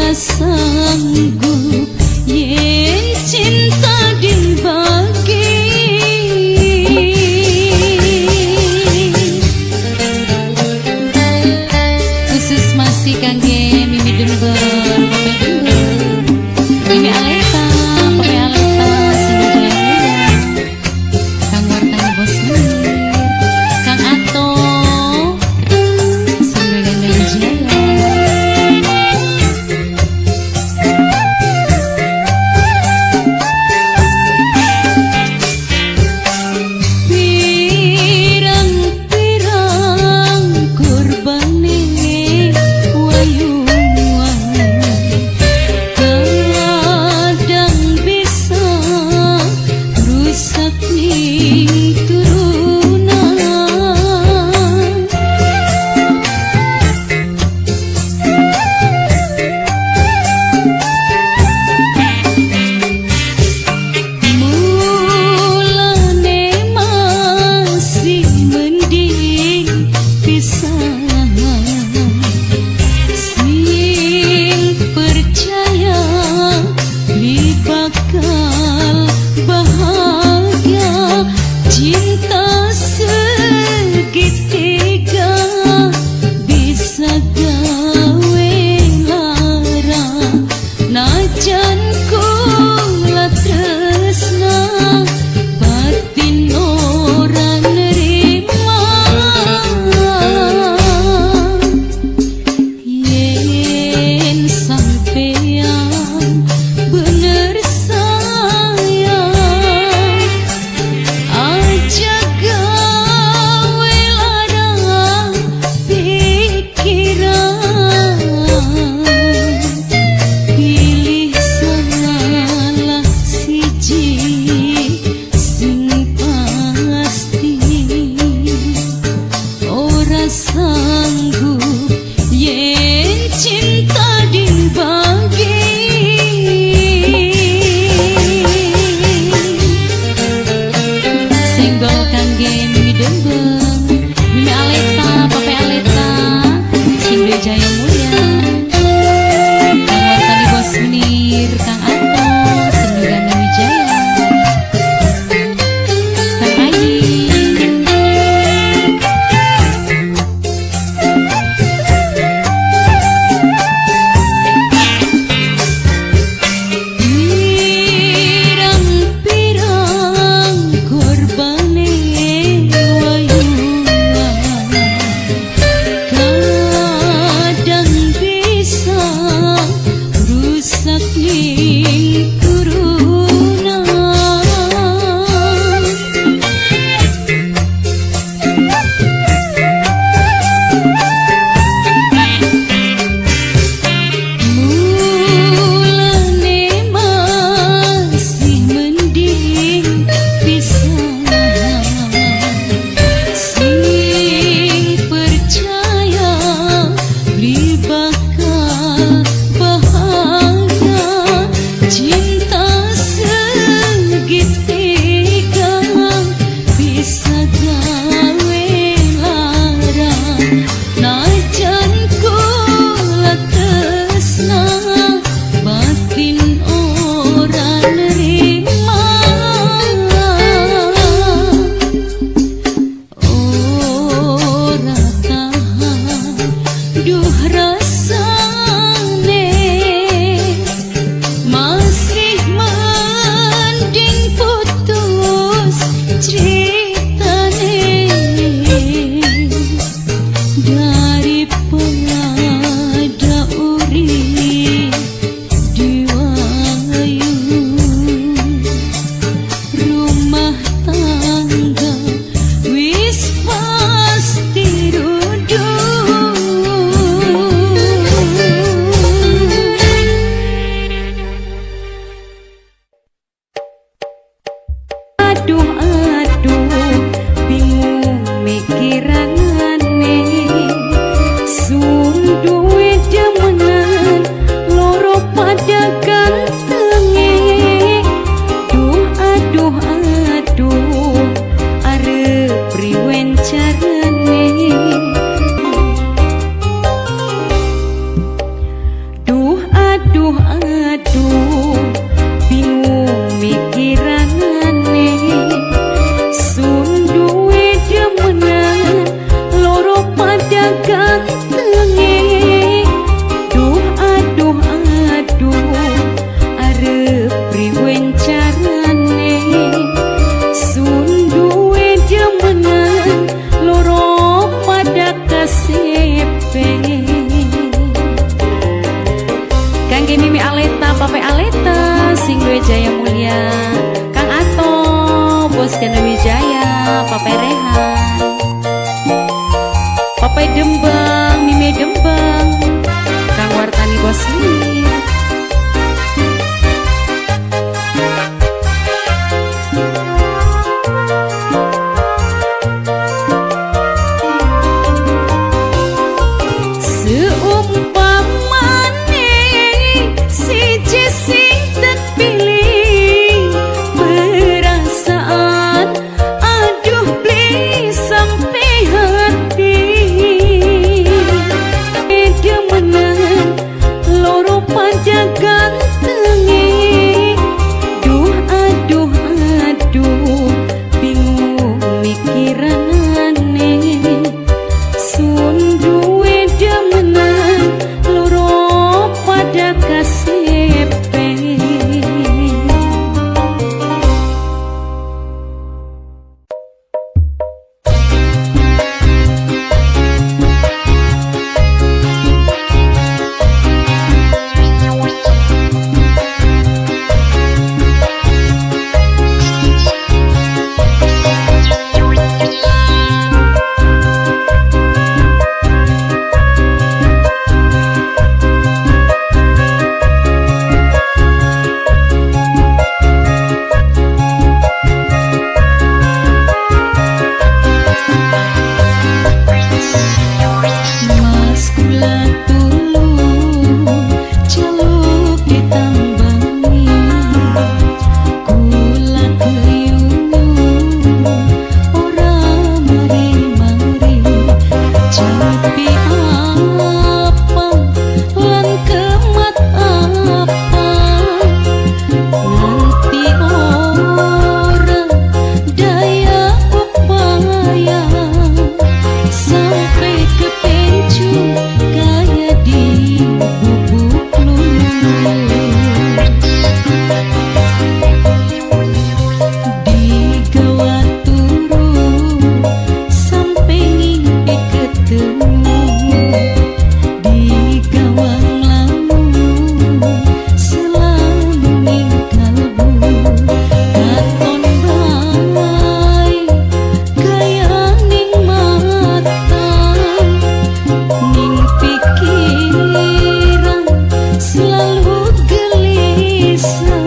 Ora sanggup yen cinta dibagi. Khusus masih kangge Mimi Denver, Mimi Denver, Mimi Aleta, Mimi Aleta, Singa Jaya Muda, Kang Wartani Bos Menir, Kang Ato, Singa Gandeng Jaya. Aduh aduh bingung mikirane, sun duwe demenan loro pada gantenge. Duh aduh aduh arep priwen carane, sun duwe demenan loro pada kasepe. Kangge Mimi Aleta, Pape Aleta, sing duwe Jaya Mulia, Kang Ato, Bos Ganda Wijaya, Pape Rehan, Pape Dembang, Mimi Dembang, Kang Wartani Bos Mir. Seumpamane siji sing terpilih, perasaan aduh beli sampai hati. Demenan loro pada gantenge. Duh aduh aduh bingung mikirane, sun duwe demenan loro pada kasepe. Mas kula tulung jaluk ditambangi, kula keyungun ora mari-mari. Jampi apa lan kemat apa, nganti ora daya upaya, sampai kepencu kaya di bubuk lulu. Digawa turu sampai ngimpi ketemu, digawa nglamun selalu ning kalbu. Katon bae kaya ning mata, ning pikiran selalu gelisah.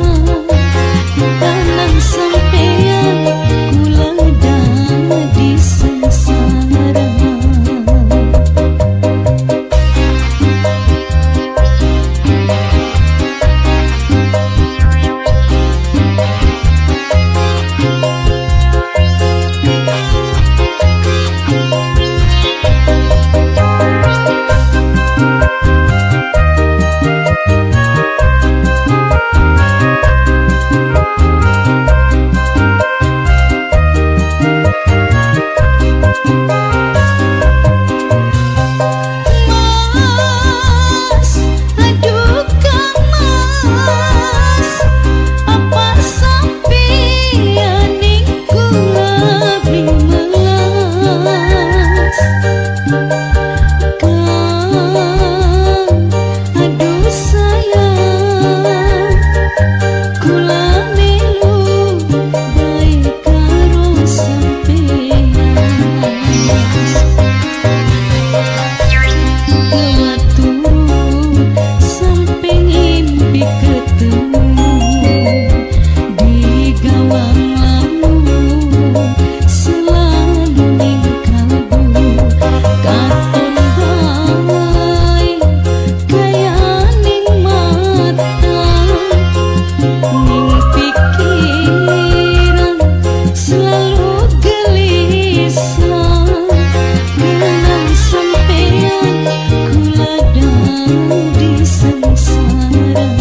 Tanang sampeyan kula dadi sengsara. Mas, aduh Kang Mas, apa sampeyan niku ngabdi melas? Kang, aduh sayang, kula melu bae karo sampeyan. Gawa turu sampai ngimpi ketemu, digawa nglamun selalu ning kalbu. Katon bae kaya ning mata, ning pikiran selalu gelisah. Kenang sampeyan kula dadi sengsara.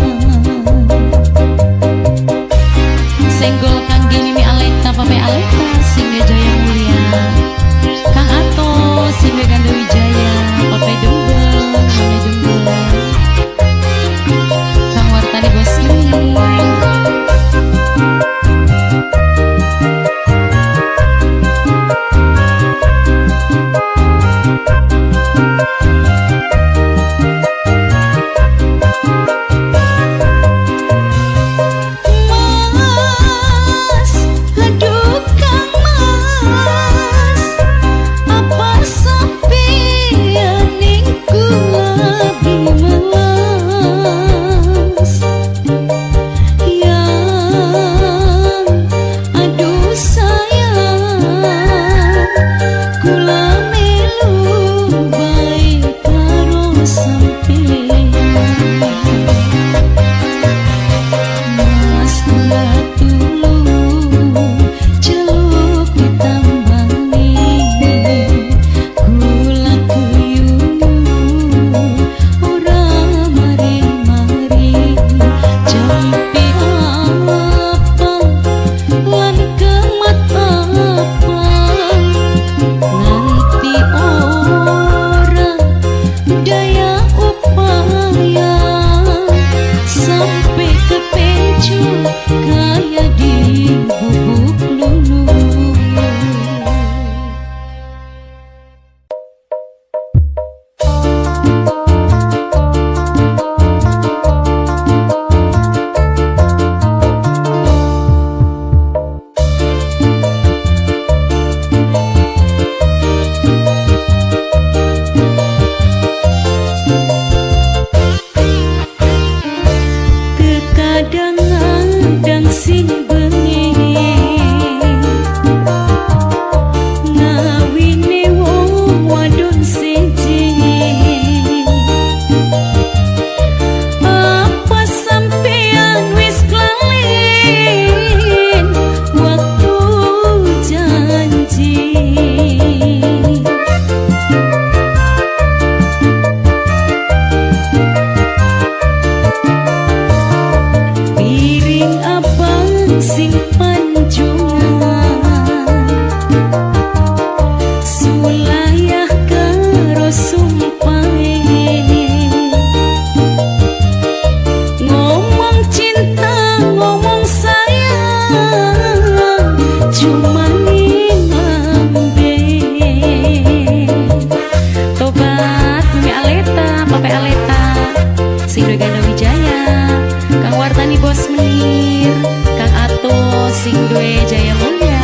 Wijaya, Kang Wartani Bos Menir, Kang Ato sing duwe Jaya Mulya.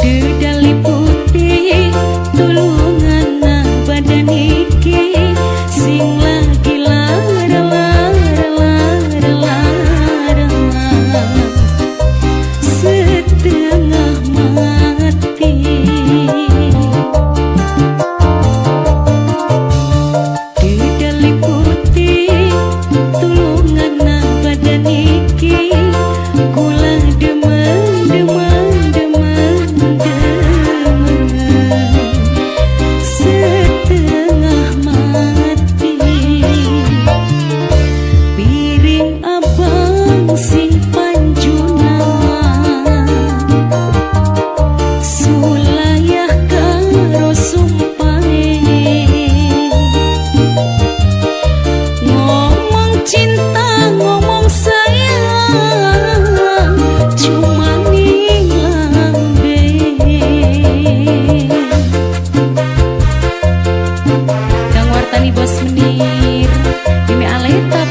Dedali putih tulungan badan iki sing lagi lara lara lara lara setengah mati. Dedali putih tulungan badan iki kula demen demen demen demen setengah mati. Piring abang sing panjuna sulayah karo sumpahe, ngomong cinta ngomong sayang cuma ning lambe. Kang Wartani Bos Menir, Mimi Aleta.